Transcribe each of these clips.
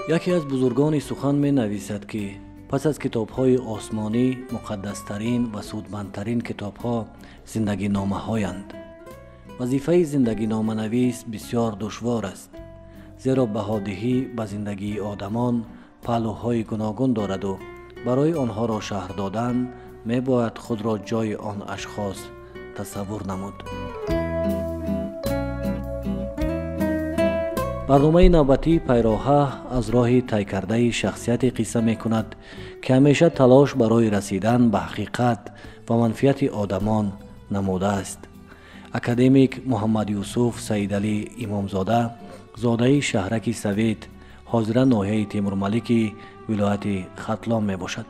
Яке аз бузургони сухан менависад, ки пас аз китобҳои осмонӣ муқаддастарин ва судмандтарин китобҳо зиндагиномаҳоянд. Вазифаи зиндагиноманавис бисёр душвор аст, зеро баҳодиҳӣ ба зиндагии одамон паҳлӯҳои гуногун дораду барои онҳоро шарҳ додан мебояд худро ҷои он ашхос тасаввур намуд. Барномаи навбатии пайроҳа аз роҳи тай кардаи шахсияте қисса мекунад, ки ҳамеша талош барои расидан ба ҳақиқат ва манфиати одамон намудааст. Академик Муҳаммадюсуф Саидалӣ Имомзода, зодаи шаҳраки Совет, ҳозира ноҳияи Темурмалики вилояти Хатлон мебошад.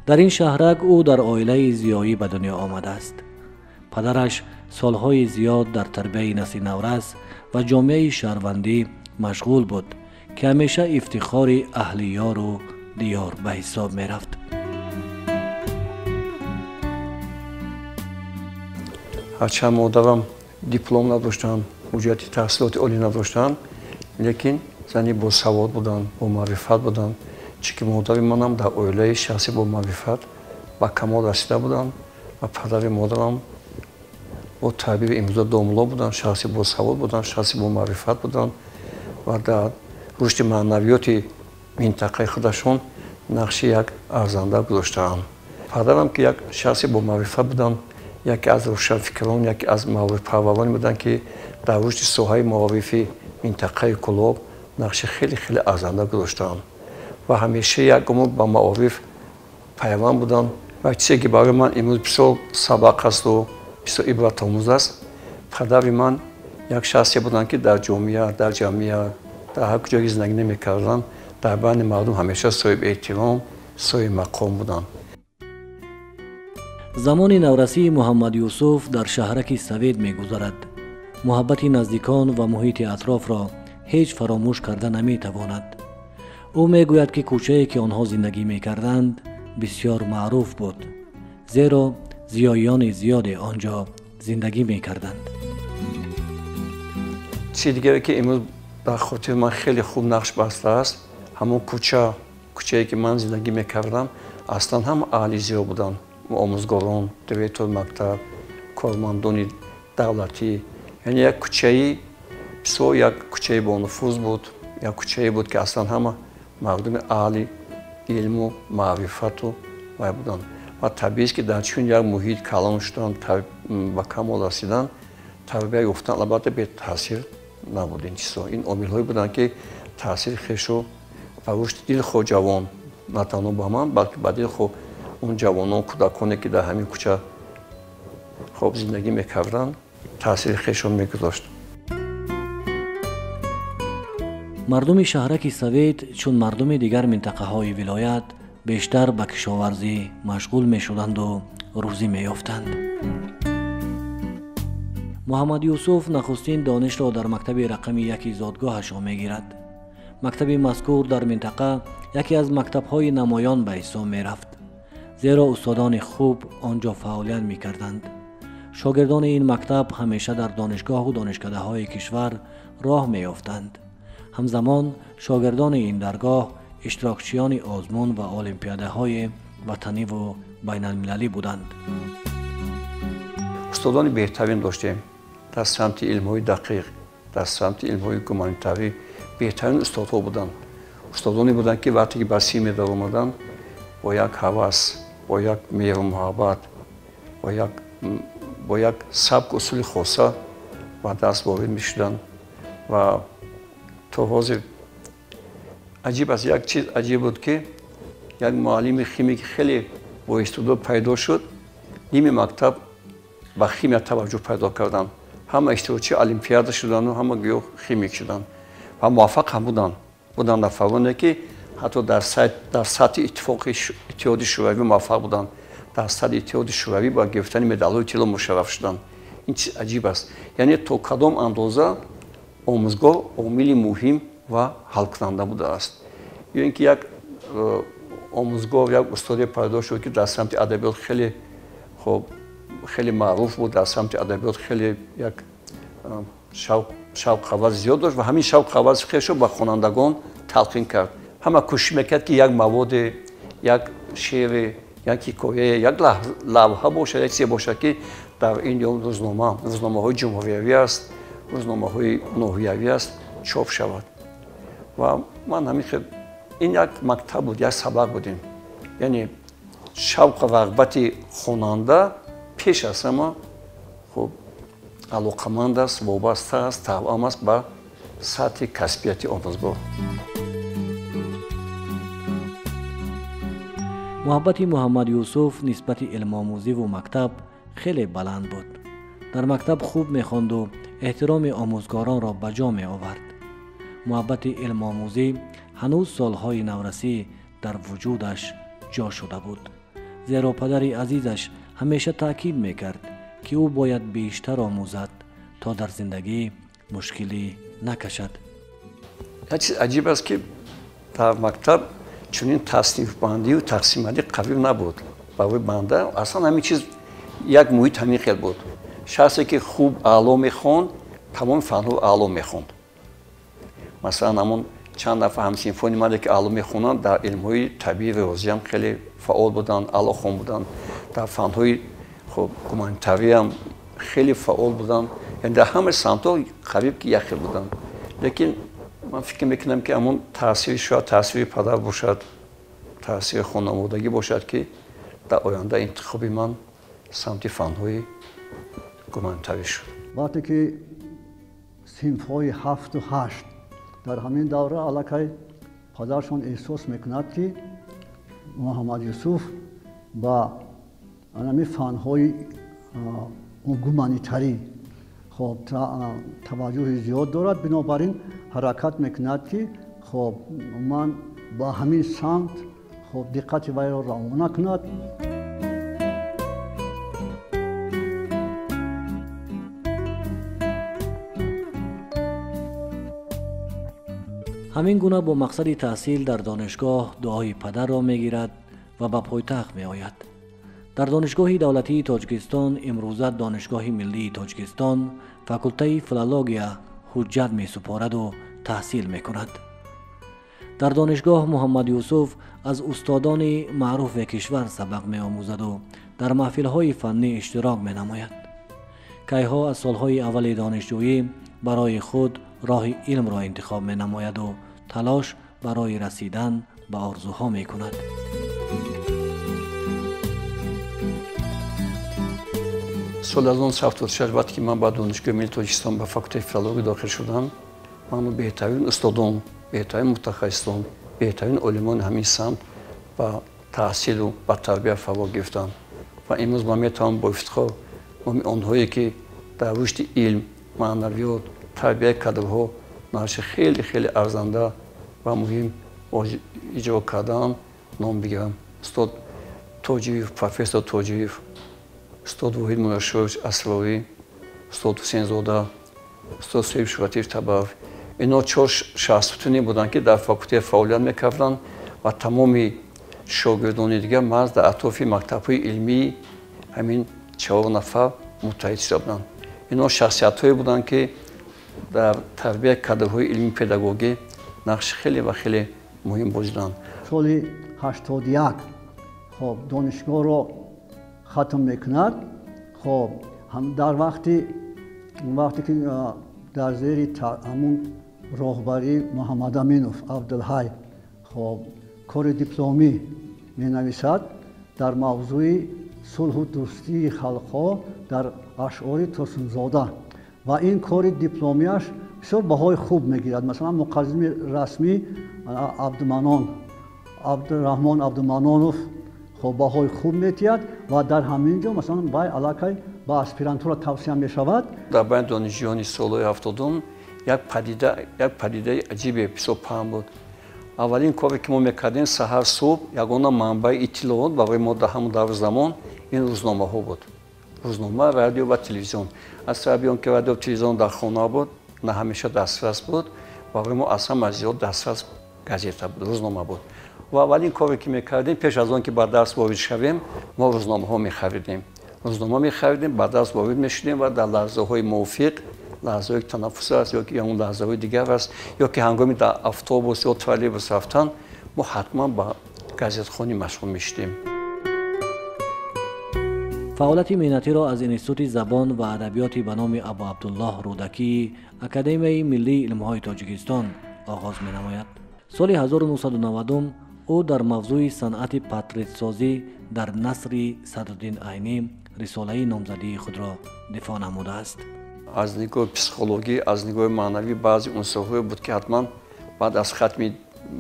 Дар ин шаҳрак ӯ дар оилаи зиёӣ ба дунё омадааст. Падараш солҳои зиёд дар тарбияи насли наврас ва ҷомеаи шаҳрвандӣ машғул буд, ки ҳамеша ифтихори аҳли ёру диёр ба ҳисоб мерафт. Ҳарчанд модарам диплом надоштанд, ҳуҷҷати таҳсилоти олӣ надоштанд, лекин зани босавод буданд, бомаърифат буданд, чунки модари манам дар оилаи шахси бомаърифат ба камол расида буданд ва падари модарам бо таъбири имрӯза домулло буданд, шахси босавод буданд, шахси бомаърифат буданд ва дар рушди маънавиёти минтақаи худашон нақши як арзанда гузоштаанд. Падарам ки як шахси бомаърифат буданд, яке аз рӯшанфикрон, яке аз маорифпарвароне буданд, ки дар рушди соҳаи маорифи минтақаи Кӯлоб нақши хеле хеле арзанда гузоштаанд ва ҳамеша як умр ба маориф пайванд буданд. Ва чизе ки барои ман имрӯз бисёр сабақ асту бисёр ибратомӯз аст, падари ман як шахсе буданд, ки дар ҷомеа, дар ҷамъият, дар ҳар куҷое ки зиндагӣ намекарданд, дар байни мардум ҳамеша соҳиби эҳтиром, соҳиби мақом буданд. Замони наврасии Муҳаммадюсуф дар шаҳраки Совет мегузарад. Муҳаббати наздикон ва муҳити атрофро ҳеҷ фаромӯш карда наметавонад. Ӯ мегӯяд, ки кӯчае ки онҳо зиндагӣ мекарданд бисёр маъруф буд, зеро зиёиёни зиёде он ҷо зиндагӣ мекарданд. Чизи дигаре ки имрӯз дар хотири ман хеле хуб нақш бастааст, ҳамон кӯча, кӯчае ки ман зиндагӣ мекардам, аслан ҳам аҳли зиё буданд, омӯзгорон, директори мактаб, кормандони давлатӣ. Яъне як кӯчаи бисёр, як кӯчаи бонуфуз буд, як кӯчае буд, ки аслан ҳама мардуми аҳли илму маърифату вай буданд. Ва табиист, ки дар чунин як муҳит калон шудан, ба камол расидан, тарбия ёфтан албатта бетаъсир набуд ин чизҳо. Ин омилҳое буданд, ки таъсири хешро ба рушди дилхоҳ ҷавон на танҳо ба ман, балки ба дилхоҳ он ҷавонон, кӯдаконе ки дар ҳамин кӯча хоб зиндагӣ мекарданд, таъсири хешро мегузошт. Мардуми шаҳраки Совет чун мардуми дигар минтақаҳои вилоят бештар ба кишоварзӣ машғул мешуданду рӯзӣ меёфтанд. Муҳаммадюсуф нахустин донишро дар мактаби рақами яки зодгоҳашро мегирад. Мактаби мазкур дар минтақа яке аз мактабҳои намоён ба ҳисоб мерафт, зеро устодони хуб он ҷо фаъолият мекарданд. Шогирдони ин мактаб ҳамеша дар донишгоҳу донишкадаҳои кишвар роҳ меёфтанд. Ҳамзамон шогирдони ин даргоҳ иштирокчиёни озмун ва олимпиадаҳои ватаниву байналмилалӣ буданд. Устодони беҳтарин доштем дар самти илмҳои дақиқ, дар самти илмҳои гуманитарӣ беҳтарин устодҳо буданд. Устодоне буданд, ки вақте ки ба син медаромаданд, бо як ҳавас, бо як меҳру муҳаббат, бо як сабк усули хоса ба даст ворид мешуданд. Ва то ҳозир аҷиб аст, як чиз аҷиб буд, ки як муаллими химики хеле боистеъдод пайдо шуд, ними мактаб ба химия таваҷҷӯҳ пайдо карданд, ҳама иштирокчии олимпиада шуданду ҳама гӯё химик шуданд ва муваффақ ҳам буданд. Буданд нафароне, ки ҳатто дар сатҳи иттифоқи Иттиҳоди Шӯравӣ муваффақ буданд, дар сатҳи Иттиҳоди Шӯравӣ ба гирифтани медалҳои тилло мушарраф шуданд. Ин чиз аҷиб аст. Яъне то кадом андоза омӯзгор омили муҳим ва ҳалкунанда будааст. Ё ин ки як омӯзгор, як устоде пайдо шуд, ки дар самти адабиёт хеле хуб, хеле маъруф буд, дар самти адабиёт хеле як шавқ ҳавас зиёд дошт ва ҳамин шавқ ҳаваси хешро ба хонандагон талқин кард. Ҳама кӯшиш мекард, ки як маводе, як шеъре, як ҳикояе, як лавҳа бошад, як чизе бошад, ки дар ин ё рӯзнома, рӯзномаҳои ҷумҳуриявӣ аст, рӯзномаҳои ноҳиявӣ аст, чоп шавад. Ва ман ҳамин хел, ин як мактаб буд, як сабақ будем. Яъне шавқу рағбати хонанда пеш аз ҳама хуб алоқаманд аст, вобаста аст, тавъам аст ба сатҳи касбияти омӯзгор. Муҳаббати Муҳаммад Юсуф нисбати илмомӯзиву мактаб хеле баланд буд. Дар мактаб хуб мехонду эҳтироми омӯзгоронро ба ҷо меовард. Муҳаббати илмомӯзӣ ҳанӯз солҳои наврасӣ дар вуҷудаш ҷо шуда буд, зеро падари азизаш ҳамеша таъкид мекард, ки ӯ бояд бештар омӯзад, то дар зиндагӣ мушкилӣ накашад. Як чиз аҷиб аст, ки дар мактаб чунин таснифбандию тақсимбандӣ қавӣ набуд. Барои банда аслан ҳамин чиз як муҳит ҳамин хел буд. Шахсе ки хуб аъло мехонд, тамоми фанҳо аъло мехонд. Масалан, ҳамон чанд нафар ҳамсинфони мане, ки аъло мехонанд, дар илмҳои табиӣ риёзиам хеле фаъол буданд, аълохон буданд, дар фанҳои хуб гуманитариам хеле фаъол буданд, яъне дар ҳама самтҳо қариб ки як хел буданд. Лекин ман фикр мекунам, ки ҳамон таъсири шояд таъсири падар бошад, таъсири хонаводагӣ бошад, ки дар оянда интихоби ман самти фанҳои гуманитарӣ шуд. Вақте ки синфҳои 7 ва 8, дар ҳамин давра аллакай падаршон эҳсос мекунад, ки Муҳаммад Юсуф ба ҳамин фанҳои гуманитарӣ хоб таваҷҷӯҳи зиёд дорад. Бинобар ин ҳаракат мекунад, ки хоб ман ба ҳамин самт хоб диққати вайро равона кунад. Ҳамин гуна бо мақсади таҳсил дар донишгоҳ дуои падарро мегирад ва ба пойтахт меояд. Дар Донишгоҳи давлатии Тоҷикистон, имрӯза Донишгоҳи миллии Тоҷикистон, факултаи филология ҳуҷҷат месупораду таҳсил мекунад. Дар донишгоҳ Муҳаммад Юсуф аз устодони маъруфи кишвар сабақ меомӯзаду дар маҳфилҳои фаннӣ иштирок менамояд. Кайҳо аз солҳои аввали донишҷӯӣ барои худ роҳи илмро интихоб менамояду талош барои расидан ба орзуҳо мекунад. Соли 1976, вақте ки ман ба Донишгоҳи миллии Тоҷикистон ба факултаи филология дохил шудам, ману беҳтарин устодон, беҳтарин мутахассисон, беҳтарин олимони ҳамин самт ба таҳсилу ба тарбия фаро гирифтанд. Ва имрӯз ман метавонам бо ифтихор номи онҳое, ки дар рушди илм, маънавиёт, тарбияи кадрҳо нақши хеле хеле арзанда ва муҳим иҷро кардаанд, ном бигирам: устод Тоҷиев, профессор Тоҷиев, устод Воҳид Мурашович Асрорӣ, устод Ҳусейнзода, устод Соҳиб Шуҳратиев Табаров. Инҳо чор шахсутуне буданд, ки дар факултет фаъолият мекарданд ва тамоми шогирдони дигар маҳз дар атрофи мактабҳои илмии ҳамин чаҳор нафар муттаҳид шуда буданд. Инҳо шахсиятҳое буданд, ки дар тарбияи кадрҳои илмии педагогӣ нақши хеле ва хеле муҳим бозиданд. Соли 81 хоб донишгоҳро хатм мекунад. Хоб дар вақте ки дар зери ҳамун роҳбарии Муҳаммадаминов Абдулҳай хоб кори дипломӣ менависад дар мавзӯи сулҳу дӯстии халқҳо дар ашъори Турсунзода ва ин кори дипломияш бисёр баҳои хуб мегирад. Масалан, муқаддими расмӣ Абдуманон, Абдураҳмон Абдуманонов хоб баҳои хуб метиҳад ва дар ҳамин ҷо масалан вай аллакай ба аспирантура тавсия мешавад. Дар байни донишҷӯёни солҳои 70-ум як падидаи аҷибе бисёр паҳн буд. Аввалин коре, ки мо мекардем, саҳар субҳ ягона манбаи иттилоот барои мо дар ҳамон даври замон ин рӯзномаҳо буд: рӯзнома, радио ва телевизион. Аз сабаби он ки радио, телевизион дар хона буд, на ҳамеша дастрас буд, барои мо аз ҳама зиёд дастрас газета буд, рӯзнома буд. Ва аввалин коре, ки мекардем, пеш аз он ки ба дарс ворид шавем, мо рӯзномаҳо мехаридем, рӯзнома мехаридем, ба дарс ворид мешудем ва дар лаҳзаҳои мувофиқ Лаҳзаҳои танаффус аст ё ки ҳамон лаҳзаҳои дигар аст, ё ки ҳангоми дар автобус ё троллейбус рафтан мо ҳатман ба газетхонӣ машғул мешудем. Фаъолияти меҳнатиро аз Институти забон ва адабиёти ба номи Абу Абдуллоҳ Рӯдакӣ Академияи миллии илмҳои Тоҷикистон оғоз менамояд. Соли 1990 ӯ дар мавзӯи санъати портретсозӣ дар насри Садриддин Айнӣ рисолаи номзадии худро дифоъ намудааст. Аз нигоҳи психологӣ, аз нигоҳи маънавӣ баъзе унсурҳое буд, ки ҳатман баъд аз хатми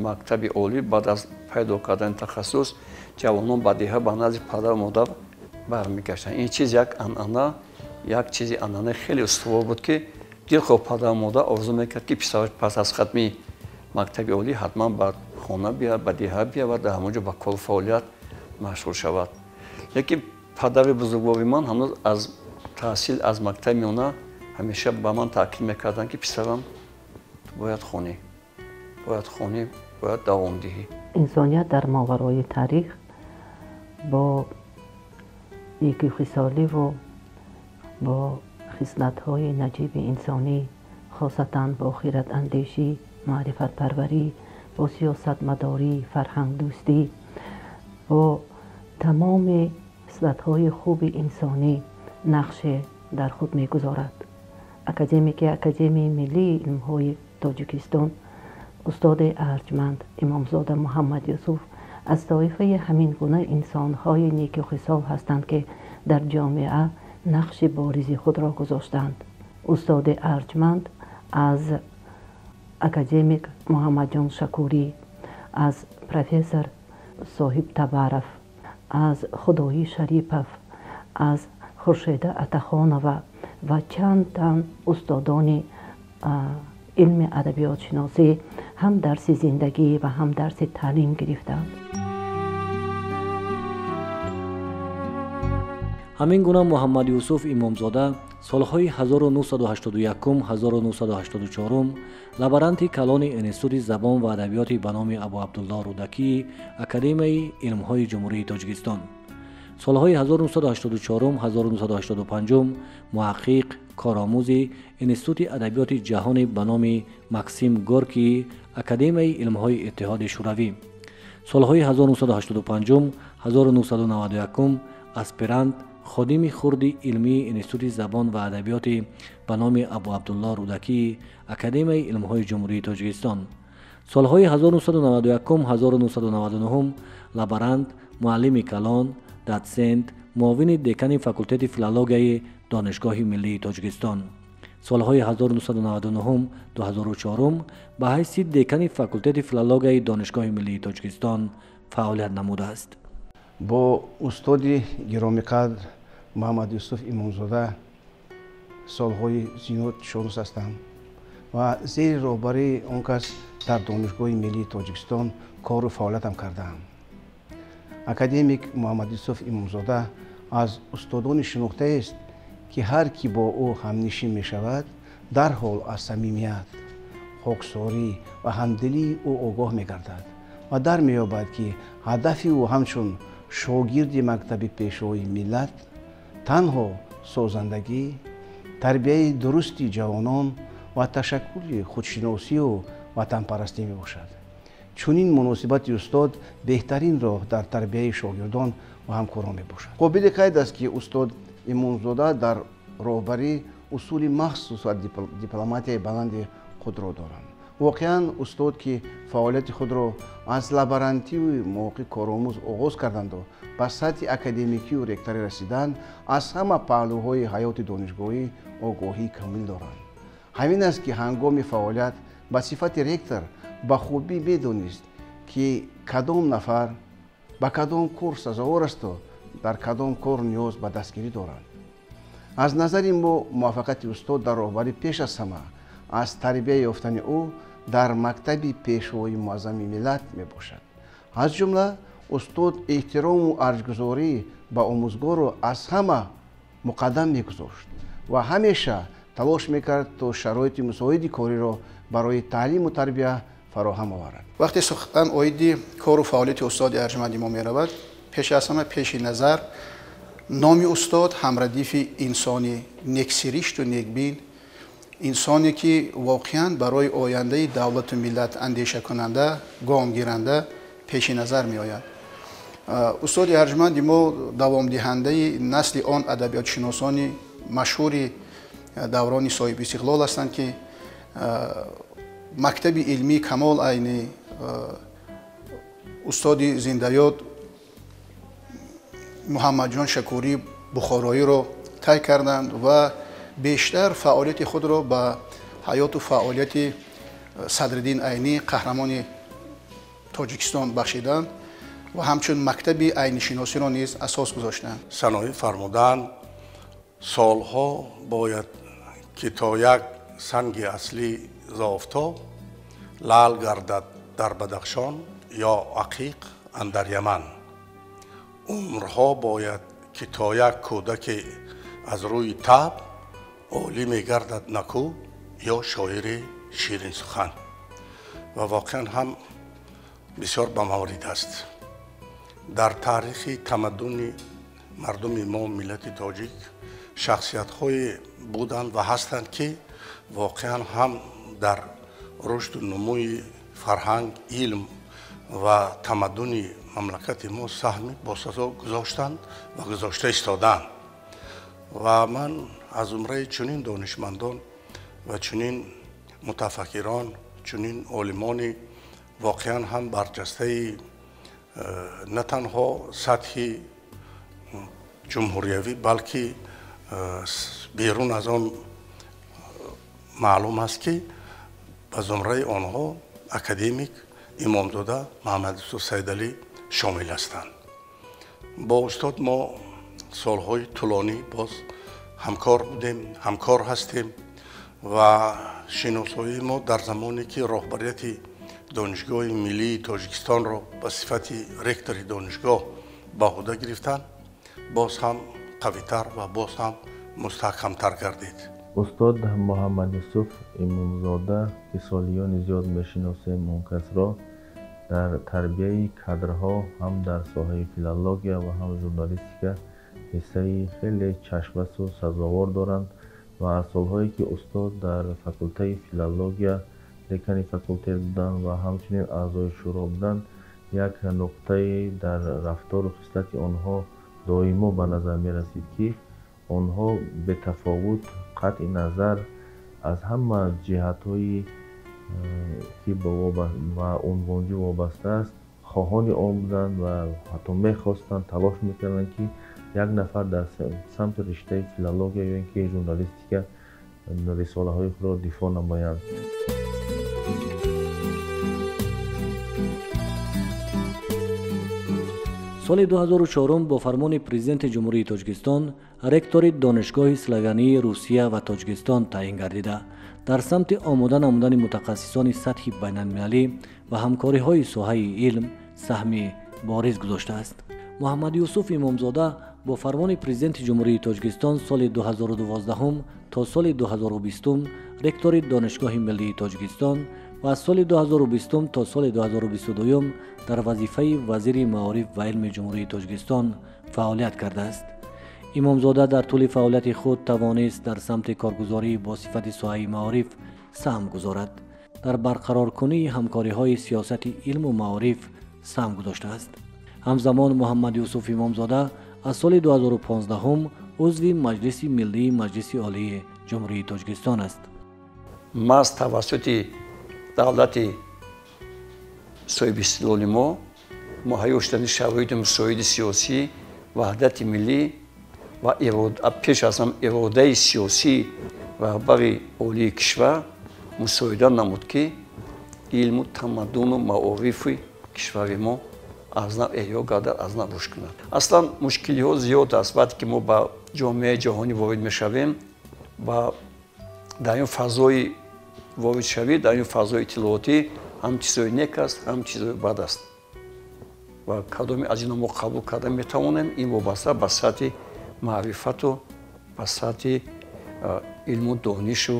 мактаби олӣ, баъд аз пайдо кардани тахассус ҷавонон ба деҳа ба назди падару модар бармегаштанд. Ин чиз як анъана, як чизи анъанаи хеле устувор буд, ки дилхоҳ падару модар орзу мекард, ки писараш пас аз хатми мактаби олӣ ҳатман ба хона биёяд, ба деҳа биёяд ва дар ҳамон ҷо ба кору фаъолият машғул шавад. Лекин падари бузургвори ман ҳанӯз аз таҳсил аз мактаби миёна ҳамеша ба ман таъкид мекарданд, ки писарам, бояд хонӣ, бояд хонӣ, бояд давом диҳӣ. Инсоният дар моварои таърих бо некухисоливу бо хислатҳои наҷиби инсонӣ, хосатан бо хиратандешӣ, маърифатпарварӣ, бо сиёсатмадорӣ, фарҳангдӯстӣ, бо тамоми хислатҳои хуби инсонӣ нақше дар худ мегузорад. Академики Академияи миллии илмҳои Тоҷикистон устоди арҷманд Имомзода Муҳаммад Юсуф аз тоифаи ҳамин гуна инсонҳои некухисол ҳастанд, ки дар ҷомеа нақши боризи худро гузоштанд. Устоди арҷманд аз академик Муҳаммадҷон Шакурӣ, аз профессор Соҳиб Табаров, аз Худоӣ Шарипов, аз Хуршеда Атахонова ва чанд тан устодони илми адабиётшиносӣ ҳам дарси зиндагӣ ва ҳам дарси таълим гирифтанд. Ҳамин гуна Муҳаммад Юсуф Имомзода солҳои 1981-1984 лаборанти калони Институти забон ва адабиёти ба номи Абу Абдуллоҳ Рӯдакӣ Академияи илмҳои Ҷумҳурии Тоҷикистон, солҳои 1984-1985 муҳаққиқ, коромӯзи Институти адабиёти ҷаҳони ба номи Максим Горкий Академияи илмҳои Иттиҳоди Шӯравӣ, солҳои 1985-1991 аспирант, ходими хурди илмии Институти забон ва адабиёти ба номи Абу Абдуллоҳ Рӯдакӣ Академияи илмҳои Ҷумҳурии Тоҷикистон, солҳои 1991-1999 лаборант, муаллими калон, дотсент, муовини декани факултети филологияи Донишгоҳи миллии Тоҷикистон, солҳои 1999-2004 ба ҳайси декани факултети филологияи Донишгоҳи миллии Тоҷикистон фаъолият намудааст. Бо устоди гиромиқадр Муҳаммад Юсуф Имомзода солҳои зиёд шинос ҳастам ва зери роҳбарии он кас дар Донишгоҳи миллии Тоҷикистон кору фаъолиятам кардаам. Академик Муҳаммад Юсуф Имомзода аз устодони шинохтаест, ки ҳар ки бо ӯ ҳамнишин мешавад, дарҳол аз самимият, хоксорӣ ва ҳамдилии ӯ огоҳ мегардад ва дар меёбад, ки ҳадафи ӯ ҳамчун шогирди мактаби пешвои миллат танҳо созандагӣ, тарбияи дурусти ҷавонон ва ташаккули худшиносию ватанпарастӣ мебошад. Чунин муносибати устод беҳтарин роҳ дар тарбияи шогирдон ва ҳамкорон мебошад. Қобили қайд аст, ки устод Имомзода дар роҳбарӣ усули махсус ва дипломатияи баланди худро доранд. Воқеан, устод, ки фаъолияти худро аз лаборантию мувофиқи коромӯз оғоз карданду ба сатҳи академикию ректорӣ расиданд, аз ҳама паҳлӯҳои ҳаёти донишгоҳӣ огоҳии комил доранд. Ҳамин аст, ки ҳангоми фаъолият ба сифати ректор ба хубӣ медонист, ки кадом нафар ба кадом кор сазовор асту дар кадом кор ниёз ба дастгирӣ доранд. Аз назари мо муваффақияти устод дар роҳбарӣ пеш аз ҳама аз тарбия ёфтани ӯ дар мактаби пешвои муаззами миллат мебошад. Аз ҷумла устод эҳтирому арҷгузорӣ ба омӯзгорро аз ҳама муқаддам мегузошт ва ҳамеша талош мекард, то шароити мусоиди кориро барои таълиму тарбия фароҳам оварад. Вақте сухан оиди кору фаъолияти устоди арҷманди мо меравад, пеш аз ҳама пеши назар номи устод ҳамрадифи инсони нексиришту некбин, Инсоне ки воқеан барои ояндаи давлату миллат андешакунанда, гомгиранда пеши назар меояд. Устоди арҷманди мо давомдиҳандаи насли он адабиётшиносони машҳури даврони соҳибистиқлол ҳастанд, ки мактаби илмии Камол Айнӣ, устоди зиндаёд Муҳаммадҷон Шакурӣ Бухороиро тай карданд ва бештар фаъолияти худро ба ҳаёту фаъолияти Садриддин Айнӣ, қаҳрамони Тоҷикистон, бахшиданд ва ҳамчун мактаби айнишиносиро низ асос гузоштанд. Саноӣ фармуданд: солҳо бояд ки то як санги аслӣ зофтоб лаъл гардад дар Бадахшон ё ақиқ андар Яман. Умрҳо бояд ки то як кӯдаке аз рӯи таб олӣ мегардад наку ё шоири ширинсухан. Ва воқеан ҳам бисёр ба маврид аст. Дар таърихи тамаддуни мардуми мо, миллати тоҷик, шахсиятҳое буданд ва ҳастанд, ки воқеан ҳам дар рушду нумӯи фарҳанг, илм ва тамаддуни мамлакати мо саҳми босазо гузоштанд ва гузошта истоданд. Ва ман аз зумраи чунин донишмандон ва чунин мутафаккирон, чунин олимони воқеан ҳам барҷастаи на танҳо сатҳи ҷумҳуриявӣ, балки берун аз он маълум аст, ки ба зумраи онҳо академик Имомзода Муҳаммадюсуф Сайдалӣ шомил ҳастанд. Бо устод мо солҳои тӯлонӣ боз ҳамкор будем, ҳамкор ҳастем ва шиносоии мо дар замоне ки роҳбарияти Донишгоҳи миллии Тоҷикистонро ба сифати ректори донишгоҳ ба ӯҳда гирифтанд, боз ҳам қавитар ва боз ҳам мустаҳкамтар гардид. Устод Муҳаммадюсуф Имомзода, ки солиёни зиёд мешиносем он касро, дар тарбияи кадрҳо ҳам дар соҳаи филология ва ҳам журналистика ҳиссаи хеле чашмрасу сазовор доранд ва аз солҳое ки устод дар факултаи филология декани факултет буданд ва ҳамчунин аъзои шӯро буданд, як нуқтае дар рафтору хислати онҳо доимо ба назар мерасид, ки онҳо бетафовут, қатъи назар аз ҳама ҷиҳатҳое ки ба унвонҷӯ вобаста аст, хоҳони он буданд ва ҳатто мехостанд, талош мекарданд, ки як нафар дар самти риштаи филология ё ин ки журналистика рисолаҳои худро дифоъ намоянд. Соли 2004 бо фармони Президенти Ҷумҳурии Тоҷикистон ректори Донишгоҳи славянии Русия ва Тоҷикистон таъин гардида, дар самти омода намудани мутахассисони сатҳи байналмилалӣ ва ҳамкориҳои соҳаи илм саҳми бориз гузоштааст. Муҳаммадюсуф Имомзода бо фармони Президенти Ҷумҳурии Тоҷикистон соли 2012 то соли 2020 ректори Донишгоҳи миллии Тоҷикистон ва аз соли 2020 то соли 2022 дар вазифаи вазири маориф ва илми Ҷумҳурии Тоҷикистон фаъолият кардааст. Имомзода дар тӯли фаъолияти худ тавонист дар самти коргузорӣ бо сифати соҳаи маориф саҳм гузорад, дар барқароркунии ҳамкориҳои сиёсати илму маориф саҳм гузоштааст. Ҳамзамон Муҳаммадюсуф Имомзода аз соли 2015 узви Маҷлиси миллии Маҷлиси Олии Ҷумҳурии Тоҷикистон аст. Маҳз тавассути давлати соҳибистиқлоли мо муҳайё шудани шароити мусоиди сиёсӣ, ваҳдати миллӣ ва пеш аз ҳам иродаи сиёсии раҳбари олии кишвар мусоида намуд, ки илму тамаддуну маорифи кишвари мо аз нав эҳё гардад, аз нав рушд кунад. Аслан мушкилиҳо зиёд аст. Вақте ки мо ба ҷомеаи ҷаҳонӣ ворид мешавем ва дар ин фазои воридшавӣ, дар ин фазои иттилоотӣ ҳам чизҳои нек аст, ҳам чизҳои бад аст ва кадоме аз ино мо қабул карда метавонем, ин вобаста ба сатҳи маърифату ба сатҳи илму донишу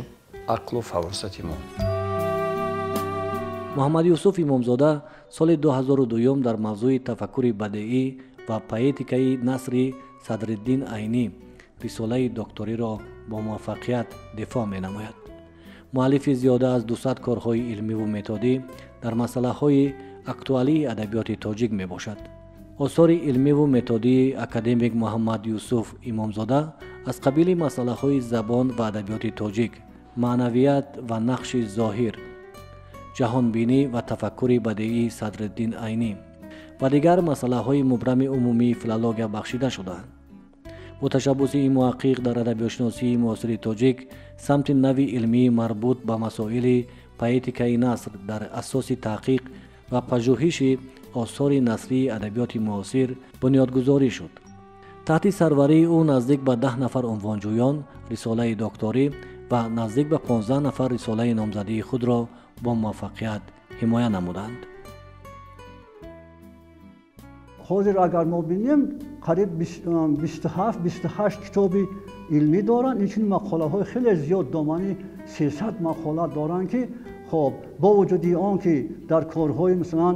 ақлу фаросати мо. Муҳаммадюсуф Имомзода соли 2002 дар мавзӯи тафаккури бадеӣ ва поэтикаи насри Садриддин Айнӣ рисолаи докториро бо муваффақият дифоъ менамояд. Муаллифи зиёда аз 200 корҳои илмиву методӣ дар масъалаҳои актуалии адабиёти тоҷик мебошад. Осори илмиву методии академик Муҳаммад Юсуф Имомзода аз қабили масъалаҳои забон ва адабиёти тоҷик, маънавият ва нақши зоҳир, ҷаҳонбинӣ ва тафаккури бадеии Садриддин Айнӣ ва дигар масъалаҳои мубрами умумии филология бахшида шудаанд. Бо ташаббуси ин муҳаққиқ дар адабиётшиносии муосири тоҷик самти нави илмии марбут ба масоили поэтикаи наср дар асоси таҳқиқ ва пажӯҳиши осори насрии адабиёти муосир бунёдгузорӣ шуд. Таҳти сарварии ӯ наздик ба 10 нафар унвонҷӯён рисолаи докторӣ ва наздик ба 15 нафар рисолаи номзадии худро бо муваффақият ҳимоя намуданд. Ҳозир агар мо бинем, қариб 27-28 китоби илмӣ доранд. Инчунин мақолаҳои хеле зиёд, домани 300 мақола доранд, ки хоб бо вуҷуди он ки дар корҳои масалан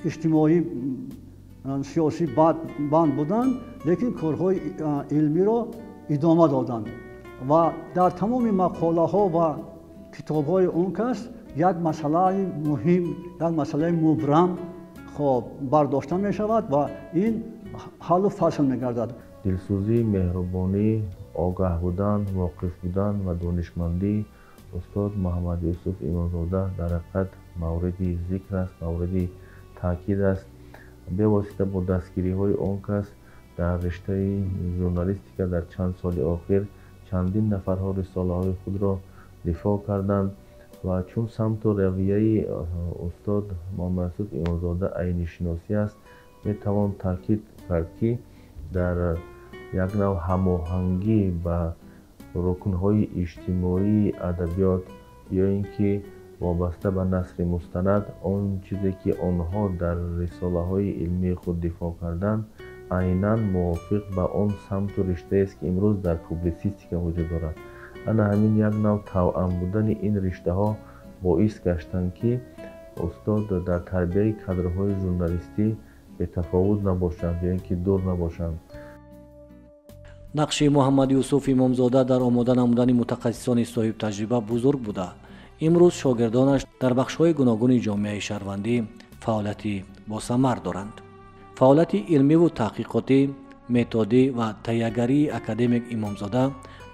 иҷтимоӣ сиёсӣ банд буданд, лекин корҳои илмиро идома доданд ва дар тамоми мақолаҳо ва китобҳои он кас як масъалаи муҳим, як масъалаи мубрам хоб бардошта мешавад ва ин ҳаллу фасл мегардад. Дилсӯзӣ, меҳрубонӣ, огаҳ будан, воқиф будан ва донишмандӣ устод Муҳаммад Юсуф Имомзода дар ҳақиқат мавриди зикр аст, мавриди таъкид аст. Бевосита бо дастгириҳои он кас дар риштаи журналистика дар чанд соли охир чандин нафарҳо рисолаҳои худро дифоъ карданд ва чун самту равияи устод Муҳаммад Юсуф Имомзода айнишиносӣ аст, метавон таъкид кард, ки дар як нав ҳамоҳангӣ ба рукнҳои иҷтимоии адабиёт ё ин ки вобаста ба насри мустанад, он чизе ки онҳо дар рисолаҳои илмии худ дифоъ карданд, айнан мувофиқ ба он самту риштаест, ки имрӯз дар публитсистика вуҷуд дорад. Ана ҳамин як нав тавъам будани ин риштаҳо боис гаштанд, ки устод дар тарбияи кадрҳои журналистӣ бетафовут набошанд ё ин ки дур набошанд. Нақши Муҳаммад Юсуф Имомзода дар омода намудани мутахассисони соҳибтаҷриба бузург буда, имрӯз шогирдонаш дар бахшҳои гуногуни ҷомеаи шаҳрвандӣ фаъолияти босамар доранд. Фаъолияти илмиву таҳқиқотӣ, методӣ ва таҳиягарии академик Имомзода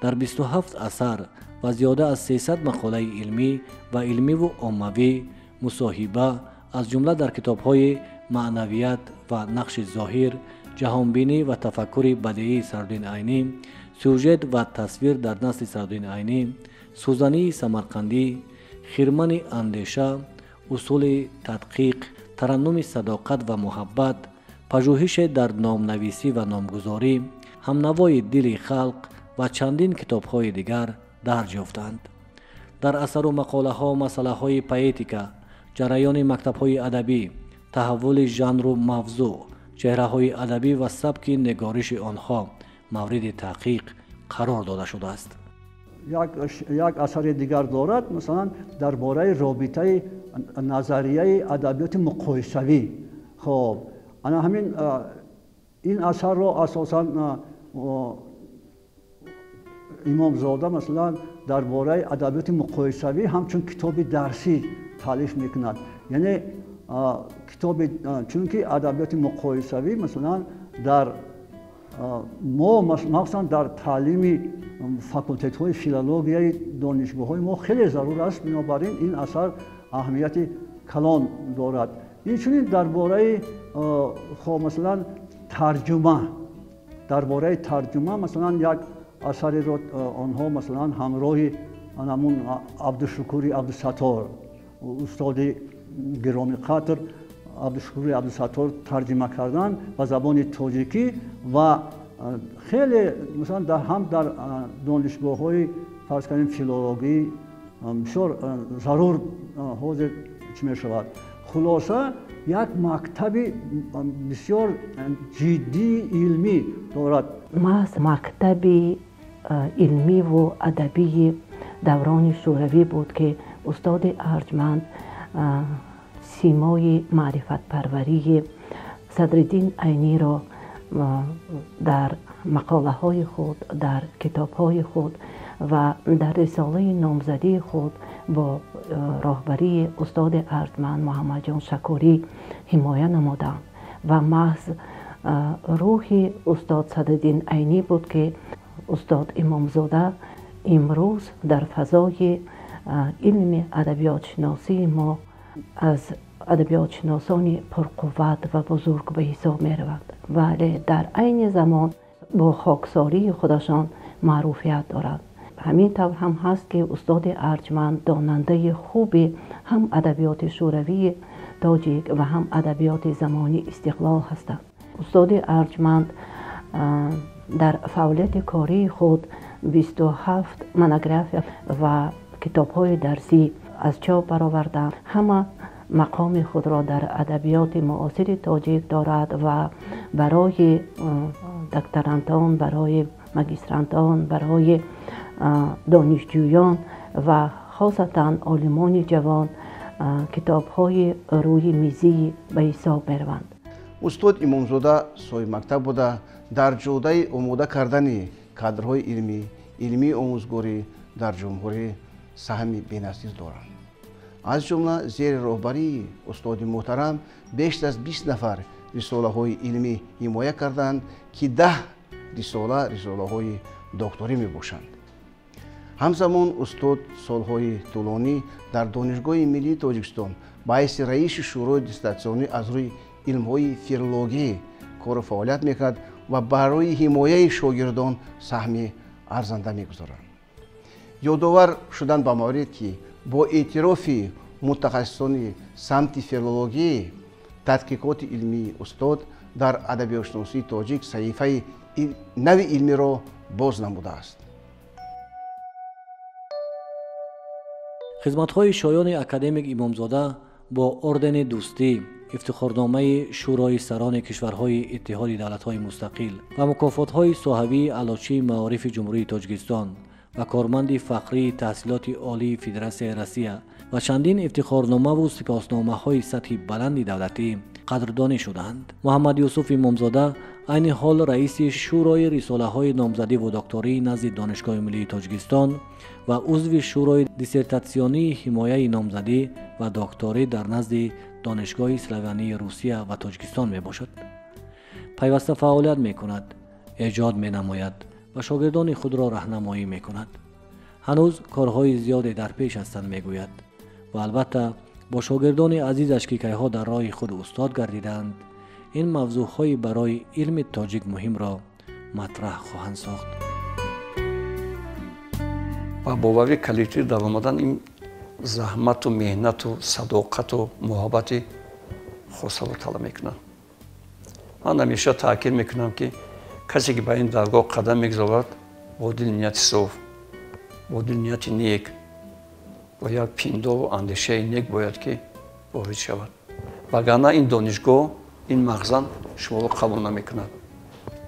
дар 27 асар ва зиёда аз 300 мақолаи илмӣ ва илмиву оммавӣ, мусоҳиба, аз ҷумла дар китобҳои маънавият ва нақши зоҳир, ҷаҳонбинӣ ва тафаккури бадеии Садриддин Айнӣ, сюжет ва тасвир дар насли Садриддин Айнӣ, сӯзании самарқандӣ, хирмани андеша, усули тадқиқ, тараннуми садоқат ва муҳаббат, пажӯҳише дар номнависӣ ва номгузорӣ, ҳамнавои дили халқ ва чандин китобҳои дигар дарҷ ёфтанд. Дар асару мақолаҳо масъалаҳои поэтика, ҷараёни мактабҳои адабӣ, таҳаввули жанру мавзӯъ, чеҳраҳои адабӣ ва сабки нигориши онҳо мавриди таҳқиқ қарор дода шудааст. Як асари дигар дорад, масалан дар бораи робитаи назарияи адабиёти муқоисавӣ. Хоб ана ҳамин ин асарро асосан Имомзода масалан дар бораи адабиёти муқоисавӣ ҳамчун китоби дарсӣ таълиф мекунад. Яъне китоби, чунки адабиёти муқоисавӣ масалан дар мо махсусан дар таълими факултетҳои филологияи донишгоҳҳои мо хеле зарур аст. Бинобар ин ин асар аҳамияти калон дорад. Инчунин дар бораи хоб масалан тарҷума, дар бораи тарҷума масалан як асареро онҳо масалан ҳамроҳи ҳамун Абдушукури Абдусаттор, устоди гиромиқадр Абдушукури Абдусаттор тарҷима кардан ба забони тоҷикӣ ва хеле масалан ҳам дар донишгоҳҳои фарз кардем филологӣ бисёр зарур ҳозир чӣ мешавад. Хулоса як мактаби бисёр ҷиддии илмӣ дорад. Маҳз мактаби илмиву адабии даврони шӯравӣ буд, ки устоди арҷманд симои маърифатпарварии Садриддин Айниро дар мақолаҳои худ, дар китобҳои худ Ва дар рисолаи номзадии худ бо роҳбарии устоди арҷманд Муҳаммадҷон Шакурӣ ҳимоя намуданд ва маҳз рӯҳи устод Садриддин Айнӣ буд, ки устод Имомзода имрӯз дар фазои илми адабиётшиносии мо аз адабиётшиносони пурқувват ва бузург ба ҳисоб мераванд, вале дар айни замон бо хоксории худашон маъруфият доранд. Ҳамин тавр ҳам ҳаст, ки устоди арҷманд донандаи хуби ҳам адабиёти шӯравии тоҷик ва ҳам адабиёти замони истиқлол ҳастанд. Устоди арҷманд дар фаъолияти кории худ 27 монография ва китобҳои дарсӣ аз чоп бароварданд. Ҳама мақоми худро дар адабиёти муосири тоҷик дорад ва барои докторантон, барои магистрантон, барои донишҷӯён ва хосатан олимони ҷавон китобҳои рӯи мизӣ ба ҳисоб мераванд. Устод Имомзода соҳибмактаб буда, дар ҷодаи омода кардани кадрҳои илмӣ, илмии омӯзгорӣ дар ҷумҳурӣ саҳми беназир доранд. Аз ҷумла зери роҳбарии устоди муҳтарам беш аз 20 нафар рисолаҳои илмӣ ҳимоя карданд, ки 10 рисола рисолаҳои докторӣ мебошанд. Ҳамзамон устод солҳои тӯлонӣ дар Донишгоҳи миллии Тоҷикистон ба ҳайси раиси шӯрои диссертатсионӣ аз рӯи илмҳои филологӣ кору фаъолият мекард ва барои ҳимояи шогирдон саҳми арзанда мегузоранд. Ёдовар шудан ба маврид, ки бо эътирофи мутахассисони самти филологӣ тадқиқоти илмии устод дар адабиётшиносии тоҷик саҳифаи нави илмиро боз намудааст. Хизматҳои шоёни академик Имомзода бо ордени дӯстӣ, ифтихорномаи Шӯрои сарони кишварҳои Иттиҳоди давлатҳои мустақил ва мукофотҳои соҳавии Аълочии маорифи Ҷумҳурии Тоҷикистон ва корманди фахрии таҳсилоти олии Федератсияи Россия ва чандин ифтихорномаву сипосномаҳои сатҳи баланди давлатӣ қадрдонӣ шуданд. Муҳаммад Юсуф Имомзода айни ҳол раиси Шӯрои рисолаҳои номзадиву докторӣ назди Донишгоҳи миллии Тоҷикистон ва узви Шӯрои диссертатсионии ҳимояи номзадӣ ва докторӣ дар назди Донишгоҳи славянии Русия ва Тоҷикистон мебошад. Пайваста фаъолият мекунад, эҷод менамояд ва шогирдони худро раҳнамоӣ мекунад. Ҳанӯз корҳои зиёде дар пеш ҳастанд, мегӯяд, ва албатта бо шогирдони азизаш, ки кайҳо дар роҳи худ устод гардиданд, ин мавзӯъҳои барои илми тоҷик муҳимро матраҳ хоҳанд сохт. Ба бовари коллектив даромадан ин заҳмату меҳнату садоқату муҳаббати хосаро талаб мекунад. Ман ҳамеша таъкид мекунам, ки касе ки ба ин даргоҳ қадам мегузорад, бо дили нияти соф, бо дили нияти нек, бо як пиндору андешаи нек бояд ки ворид шавад. Вагарна ин донишгоҳ, ин мағзан шуморо қабул намекунад.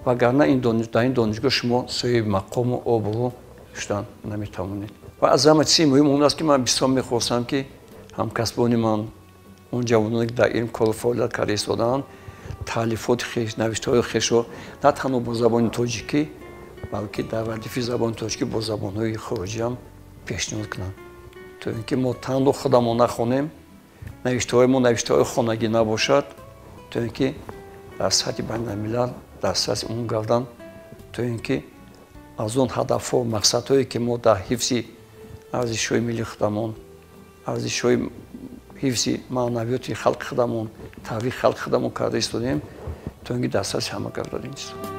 Вагарна дар ин донишгоҳ шумо соҳиби мақому обрӯ шудан наметавонед. Ва аз ҳама чизи муҳим он аст, ки ман бисёр мехостам, ки ҳамкасбони ман, он ҷавононе ки дар илм кору фаъолият карда истодаанд, таълифоти хеш, навиштаҳои хешро на танҳо бо забони тоҷикӣ, балки дар радифи забони тоҷикӣ бо забонҳои хориҷӣ ҳам пешниҳод кунанд, то ин ки мо танҳо худамон нахонем, навиштаҳои мо навиштаҳои хонагӣ набошад, то ин ки дар сатҳи байналмилал дастраси умум гарданд, то ин ки аз он ҳадафҳо, мақсадҳое ки мо дар ҳифзи арзишҳои миллии худамон, арзишҳои ҳифзи маънавиёти халқи худамон, таърихи халқи худамон карда истодем, то ин ки дастраси ҳама гардад ин чизҳо.